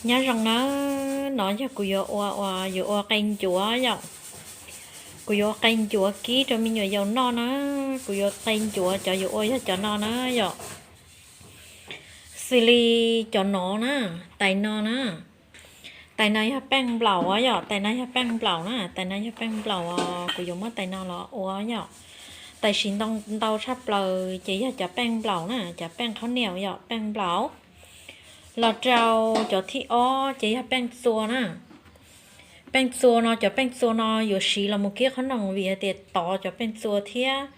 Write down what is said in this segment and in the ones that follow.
Nyob zoo na, no yog kuv yuav ua, ua, yuav ua qe ncuav yom. Kuv yuav ua qe ncuav kib rau me nyuam yaus noj na. Kuv yuav qe ncuav cov yuav ua yog cov no na yom. Xws li cov no na, tais no na. Tais no yog peej nplaum yom, tais no yog peej nplaum na, tais no yog peej nplaum os, kuv yuav muab tais no los ua yom. Tais siv ntau tshaj plaws ces yog cov peej nplaum na, cov peej khaub niam yom, peej nplaum. Los rau cov thib ob ces yog peej txua na. Peej txua no, cov peej txua no yuav siv los mus kib qhob noom vim hais tias tov cov peej txua thiab.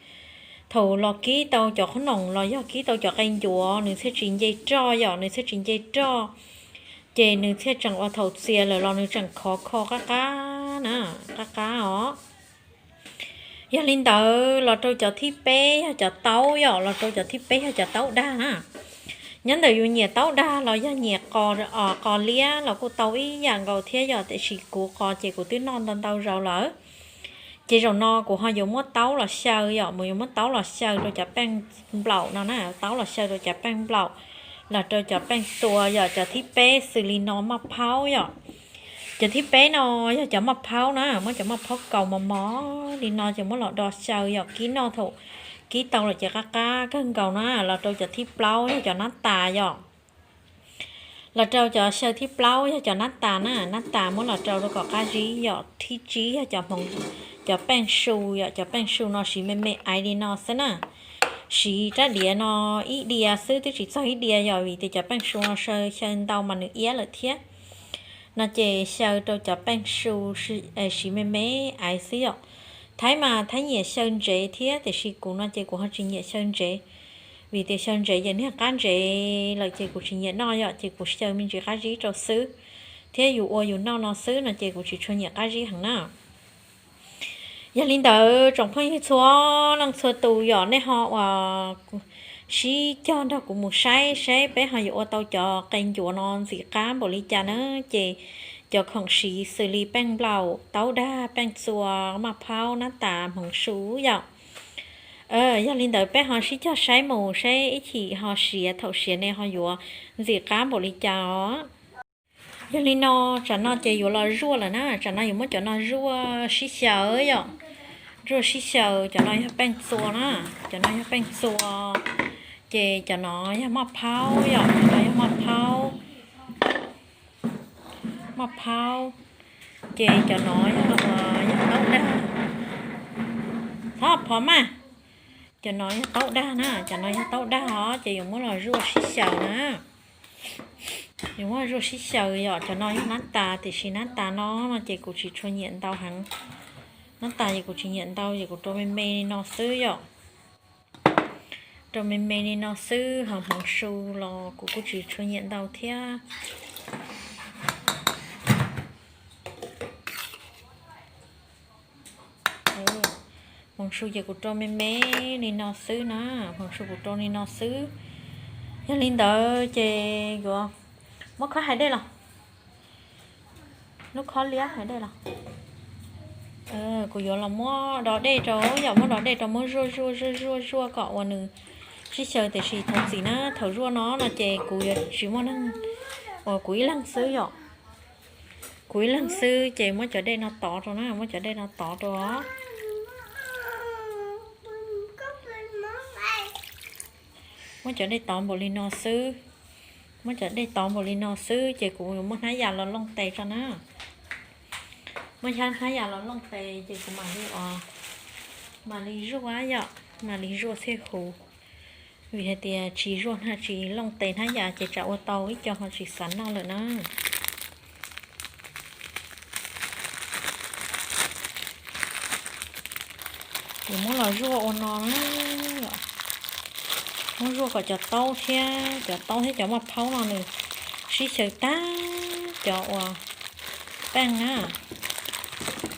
Thaum los kib tau cov qhob noom los yog kib tau cov qe ncuav nws thiaj tsis nce roj yom, nws thiaj tsis nce roj. Ces nws thiaj tseem ua thaum txias lawm los nws tseem khov kho qab qab na, qab qab os. Yog li ntawd los rau cov thib peb yog cov taub yom, los rau cov thib peb yog cov taub dag na. Nyob ntawm yus nyiam taub dag los yog nyiam qos, qos liab los kuj tau ib yam nkaus thiab yom, tiam sis kuv qos ces kuv twb noj ntau ntau zaus lawm. Ces zaum no kuv ho yuav muab taub los xyaw yom, mus yuav muab taub los xyaw rau cov peej nplaum no na, taub los xyaw rau cov peej nplaum, los rau cov peej txua yom, cov thib peb xws li no maj phaub yom. Cov thib peb no yog cov maj phaub na, muab cov maj phaub kaus mos mos li no ces muab los do xyaw yom, kib noj thaum kib tau lawm ces qab qab kawg nkaus na, los rau cov thib plaub yog cov nab tas yom. Los rau cov xyaw thib plaub yog cov nab tas na, nab tas muab los rau rau kom qab zib yom, thib tsib yog cov hmoov, cov peej su yom, cov peej su no siv me me aiv li no xwb na. Siv rab diav no ib diav xwb twb tsis txog ib diav yom, vim tias cov peej su no xyaw ntau mas nws iab lawm thiab. No ces xyaw rau cov peej su, siv me me aiv xwb yom. Thaib mas Thaib nyiam xyaw ntsev thiab tiam sis kuv no ces kuv ho tsis nyiam xyaw ntsev, vim tias xyaw ntsev ces niag qab ntsev lawm ces kuv tsis nyiam noj yom, ces kuv xyaw me ntsis qab zib rau xwb, thiab yus ua yus noj no xwb no ces kuv tsis tshua nyiam qab zib heev na. Yog li ntawd tsoom phooj ywg txhua leej txhua tus yom, nej ho uas sib cog nrog kuv mus saib saib peb ho yuav ua tau cov qe ncuav no ntxim qab npaum li cas na. Ces cov khoom siv xws li peej nplaum, taub dag, peej txua, maj phaub, nab tas, hmoov su yom. Yog li ntawd peb ho sib cog saib mus saib ib chim ho siav, thaum siav ne ho yuav ntxim qab npaum li cas os. Yog li no, tsam no ces yuav los zuaj lawm na, tsam no yuav muab cov no zuaj sib xyaw yom. Zuaj sib xyaw, cov no yog peej txua na, cov no yog peej txua, ces cov no yog maj phaub yom, cov no yog maj phaub, maj phaub, ces cov no yog, yog taub dag. Thov phov mas, cov no yog taub dag na, cov no yog taub dag os, ces yuav muab los zuaj sib xyaw na. Yuav muab zuaj sib xyaw yom, cov no yog nab tas tiam sis nab tas no no ces kuv tsis tshua nyiam ntau heev. Nab tas ces kuv tsis nyiam ntau ces kuv rau me me li no xwb yom. Rau me me li no xwb, ho hmoov su los kuv kuj tsis tshua nyiam ntau thiab. Hmoov su ces kuv rau me me li no xwb na, hmoov su kuv rau li no xwb. Yog li ntawd ces yuav muab khob hais dej los, lub khob liab hais dej los. Kuv yuav los muab do dej rau yom, muab do dej rau muab zuaj zuaj zuaj zuaj zuaj kom uas nws sib xyaw tiam sis thaum txim na, thaum zuaj no no ces kuv yuav tsis muaj neeg, uas kuv ib leeg xwb yom. Kuv ib leeg xwb ces muab cov dej no tov rau na, muab cov dej no tov rau. Muab cov dej tov npaum li no xwb. Muab cov dej tov npaum li no xwb ces kuv muab hnab yas los looj tes tso na. Muab hnab yas los looj tes ces kuv mam li, mam li zuaj yom, mam li zuaj txhij huv. Vim hais tias tsis zuaj, tsis looj tes hnab yas ces tsam ua tau ib co ho tsis xav noj lawm na. Kuv muab los zuaj ua no na, muab zuaj kom cov taub thiab, cov taub thiab cov maj phaub no nws sib xyaw tag cov uas peej na.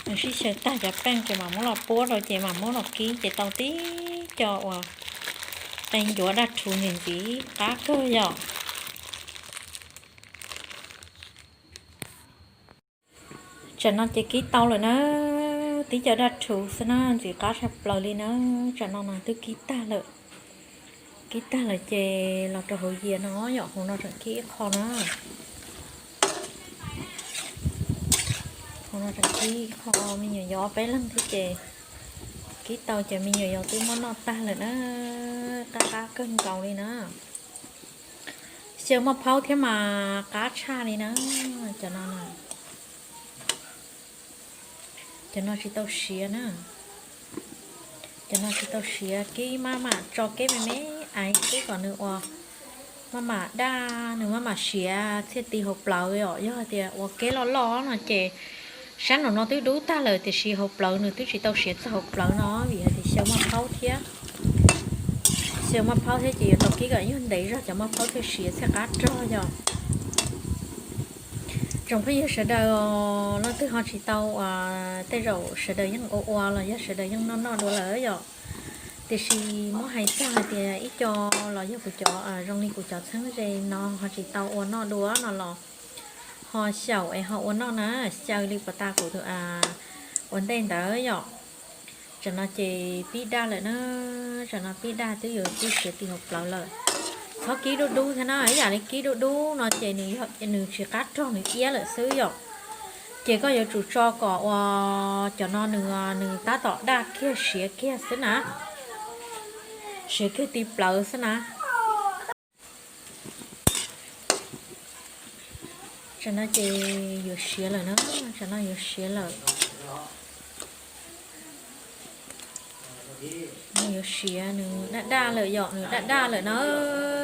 Nws sib xyaw tag cov peej ces mam muab los puab rau ces mam muab los kib ces tau tib co uas qe ncuav daj rhuv ntxim ntxim qab kawg yom. Tsam no ces kib tau lawm na, tib co daj rhuv xwb na, ntxim qab tshaj plaws li na. Tsam no mas twb kib tag lawm, kib tag lawm ces los rau hauv yias no yom, hauv no tseem kib ib qho na. Kib qho me nyuam yaus ob peb leeg thiab ces kib tau cov me nyuam yaus twb muab noj tag lawm na, qab qab kawg nkaus li na. Xyaw maj phaub thiab mas qab tshaj li na. Cov no, cov no tsis tau siav na. Cov no tsis tau siav, kib maj mam tso keb me me aiv xwb kom nws ua maj mam daj, nws maj mam siav txhiaj ti hauv plawv os. Yog hais tias ua keb loj loj no ces sab nraum no twb dub tag lawm tiam sis hauv plawv nws twb tsis tau siav txog hauv plawv no vim hais tias xyaw maj phaub thiab. Xyaw maj phaub thiab ces yuav tau kib kom nyuag ntev zog cov maj phaub thiaj siav txhiaj qab rog yom. Tsoom phooj ywg sawv daws, leej twg ho tsis tau ua, tej zaum sawv daws yeej ua ua los yog sawv daws yeej noj noj dua lawm yom. Tiam sis muab hais txog hais tias ib co los yog kuv cov zoo li kuv cov txheeb ze no ho tsis tau ua noj dua no los ho xyaum es ho ua noj na, xyaw li puas tas kuv tus ua ntej ntawd yom. Tsam no ces pib daj lawm na, tsam no pib daj twb yuav pib siav ti hauv plawv lawm. Txhob kib dub dub thiab na, ib yam li kib dub dub no ces nws tsis qab rog, nws iab lawm xwb yom. Ces koj yuav tsum tso kom ua cov no nws, nws tab tom daj kiag siav kiag xwb na, siav kiag ti plawv xwb na. Tsam no ces yuav siav lawm na, tsam no yuav siav lawm. Nws yuav siav, nws daj daj lawm yom, nws daj daj lawm na.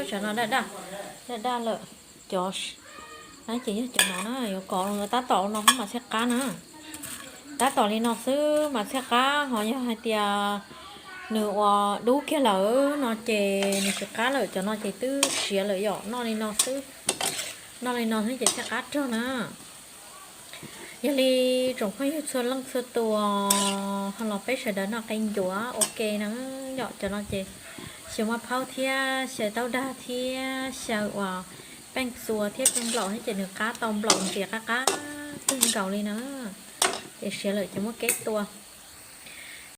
Tsam no daj daj, daj daj lawm. Cov, ces yog cov no na, yuav kom tab tom no mas txhiaj qab na. Tab tom li no xwb mas txhiaj qab, ho yog hais tias nws ua dub kiag lawm no ces nws tsis qab lawm. Cov no ces twb siav lawm yom, noj li no xwb, noj li no xwb ces txhiaj qab rog na. Yog li tsoom phooj ywg txhua leej txhua tus ho los peb sawv daws noj qe ncuav ua ke na yom. Cov no ces xyaw maj phaub thiab xyaw taub dag thiab xyaw uas peej txua thiab peej nplaum thiab ces nws qab tau nplaum ntxias qab qab kawg nkaus li na. Ces siav lawm ces muab keb tua.